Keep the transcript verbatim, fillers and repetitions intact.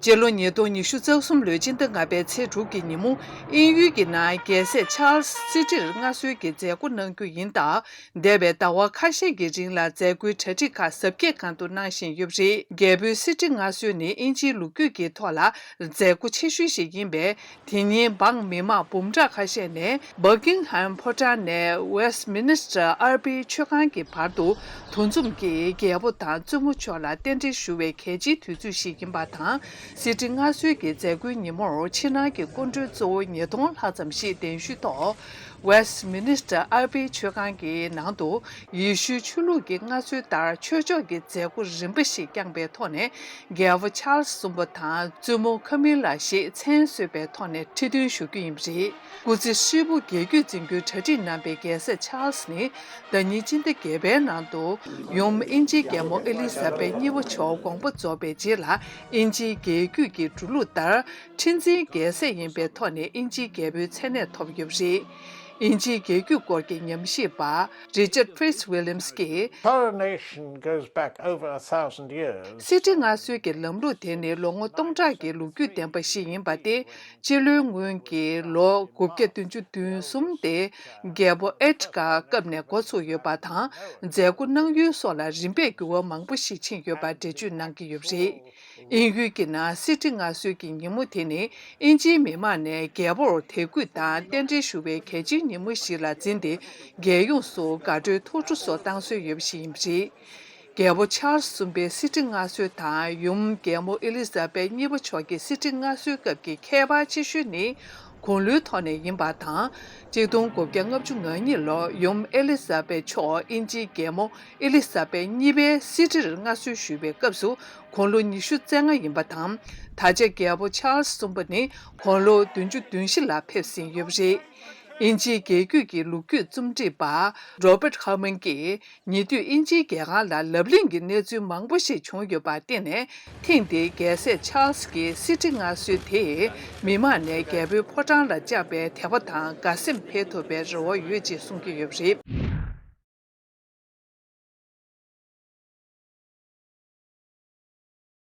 སྤྱི་ལོ་ཉིས་སྟོང་ཉི་ཤུ་རྩ་གསུམ་ལོའི་སྤྱི་ཟླ་ལྔ་པའི་ཚེས་དྲུག་གི་ཉིན་མོ། དབྱིན་ཡུལ་གྱི་ནང་རྒྱལ་སྲས་ཆཱལ་སི་སྲིད་ཁྲིར་མངའ་གསོལ་གྱི་མཛད་སྒོ་གནང་རྒྱུ་ཡིན་སྟབས། འདས་པའི་ཟླ་བ་ཁ་ཤས་ཀྱི་རིང་ལ་མཛད་སྒོའི་གྲ་སྒྲིག་ཁག་གཟབ་རྒྱས་གང་ཐུབ་གནང་བཞིན་ཡོད་པ་རེད། རྒྱལ་པོའི་སྲིད་ཁྲི་མངའ་གསོལ་ནི་དབྱིན་ཇིའི་ལོ་རྒྱུས་ཀྱི་ཐོག་ལ་མཛད་སྒོ་ཆེ་ཤོས་ཤིག་ཡིན་པས། དེ་ཉིན་འབངས་མི་མང་འབུམ་ཕྲག་ཁ་ཤས་ནས་Buckingham ཕོ་བྲང་ནས་Westminster Abbey མཆོད་ཁང་གི་བར་དུ་འདུ་འཛོམས་ཀྱིས་རྒྱལ་པོ་དང་བཙུན་མོ་མཆོག་ལ་རྟེན་འབྲེལ་ཞུ་བའི་གལ་ཆེའི་དུས་ཚོད་ཞིག་ཡིན་པ་དང་། སྲིད་ཁྲི་མངའ་གསོལ་གྱི་མཛད་སྒོའི་ཉིན་མོར་ཕྱི་ནང་གི་སྐུ་མགྲོན་གཙོ་བོ་ཉིས་སྟོང་ལྷག་ཙམ་ཞིག་གདན་ཞུས་ཐོག Westminster Abbey མཆོད་ཁང་གི་ནང་དུ་ཡེ་ཤུའི་ཆོས་ལུགས་ཀྱི་མངའ་གསོལ་ལྟར་ཆོས་ཕྱོགས་ཀྱི་མཛད་སྒོ་རིམ་པ་ཞིག་བསྐྱངས་པའི་ཐོག་ནས། རྒྱལ་པོ་ཆཱལ་སི་གསུམ་པ་དང་བཙུན་མོ་ཁ་མི་ལ་ཞེས་མཚན་གསོལ་བའི་ཐོག་ནས་ཁྲི་འདོན་ཞུ་རྒྱུ་ཡིན་པ་རེད། སྐུ་ཚེ་ཧྲིལ་པོ་རྒྱལ་རྒྱུད་འཛིན་རྒྱུའི་གྲ་སྒྲིག་གནང་པའི་རྒྱལ་སྲས་ཆཱལ་སི་ནི། ཟླ་ཉིན་སྤྱི་ཟླ་བརྒྱད་པའི་ནང་དུ་ཡུམ་དབྱིན་ཇིའི་རྒྱལ་མོ་ཨེ་ལི་ཟ་བེད་གཉིས་པ་མཆོག་དགོངས་པ་རྫོགས་པའི་རྗེས་ལ། དབྱིན་ཇིའི་རྒྱལ་རྒྱུད་ཀྱི་འགྲོ་ལུགས་ལྟར། ཁྲི་འཛིན་རྒྱལ་སྲས་ཡིན་པའི་ཐོག་ནས་དབྱིན་ཇིའི་རྒྱལ་པོའི་མཚན་གནས་ཐོབ་ཡོད་པ་རེད། དབྱིན་ཇིའི་རྒྱལ་རྒྱུད་སྐོར་གྱི་ཉམས་ཞིབ་པ་Richard Fitzwilliams གྱིས། Coronation goes back over a thousand years. སྲིད་ཁྲི་མངའ་གསོལ་གྱི་ལམ་ལུགས་དེ་ནི་ལོ་ངོ་སྟོང་ཕྲག་གི་ལོ་རྒྱུས་ལྡན་པ་ཞིག་ཡིན་པ་སྟེ། སྤྱི་ལོའི་སྔོན་གྱི་ལོ་དགུ་བརྒྱ་བདུན་ཅུ་དོན་གསུམ་སྟེ། རྒྱལ་པོ་ཨེ་ཌི་གྷར་སྐབས་ནས་འགོ་ཚུགས་ཡོད་པ་དང་། མཛད་སྒོ་གནང་ཡུལ་སོགས་ལ་རིམ་པས་འགྱུར་བ་མང་པོ་ཞིག་ཕྱིན་ཡོད་པ་འགྲེལ་བརྗོད་གནང་གི་ཡོད་པ་རེད། དབྱིན་ཡུལ་གྱི་ནང་སྲིད་ཁྲི་མངའ་གསོལ་གྱི་ཉིན་མོ་དེ་ནི། དབྱིན་ཇིའི་མི་མང་ནས་རྒྱལ་པོར་དད་གུས་དང་རྟེན་འབྲེལ་ཞུ་བའི་གལ་ཆེའི་ཉིན་མོ་ཞིག་ལ་འཛིན་ཏེ། རྒྱལ་ཡོངས་སུ་དགའ་སྤྲོའི་ཐུགས་སྤྲོ་སོགས་བཏང་སྲོལ་ཡོད་པ་ཞིག་ཡིན་པ་རེད། རྒྱལ་པོ་ཆཱལ་སི་གསུམ་པའི་སྲིད་ཁྲི་མངའ་གསོལ་དང་། ཡུམ་རྒྱལ་མོ་ཨེ་ལི་ཛ་བེད་གཉིས་པ་མཆོག་གི་སྲིད་ཁྲི་མངའ་གསོལ་སྐབས་ཀྱི་ཁྱད་པར་ཆེ་ཤོས་ནི། དགུང་ལོའི་ཐོག་ནས་ཡིན་པ་དང་། གཅིག་སྟོང་དགུ་བརྒྱ་ལྔ་བཅུ་ང་གཉིས་ལོར་ཡུམ་ཨེ་ལི་ཛ་བེད་མཆོག་དབྱིན་ཇིའི་རྒྱལ་མོ་ཨེ་ལི་ཛ་བེད་གཉིས་པའི་སྲིད་ཁྲིར་མངའ་གསོལ་ཞུས་པའི་སྐབས་སུ་དགུང་ལོ་ཉི་ཤུ་རྩ་ལྔ་ཡིན་པ་དང་། ད་ཆ་རྒྱལ་པོ་ཆཱལ་སི་གསུམ་པ་ནི་དགུང་ལོ་བདུན་ཅུ་དོན་བཞི་ལ་ཕེབས་ཟིན་ཡོད་པ་རེད། དབྱིན་ཇིའི་རྒྱལ་རྒྱུད་ཀྱི་ལོ་རྒྱུས་རྩོམ་སྒྲིག་པ་Robert Harmon གྱིས། ཉེ་དུས་དབྱིན་ཇིའི་རྒྱལ་ཁང་ལ་ལབ་གླེང་གི་གནས་ཚུལ་མང་པོ་ཞིག་བྱུང་ཡོད་པར་བརྟེན་ནས། ཐེངས་འདིའི་རྒྱལ་སྲས་ཆཱལ་སི་གྱི་སྲིད་ཁྲི་མངའ་གསོལ་དེས་མི་མང་ནས་རྒྱལ་པོའི་ཕོ་བྲང་ལ་བཅངས་པའི་དད་པ་དང་དགའ་སེམས་འཕེལ་ཐུབ་པའི་རེ་བ་ཡོད་ཅེས་གསུང་གི་ཡོད་པ་རེད།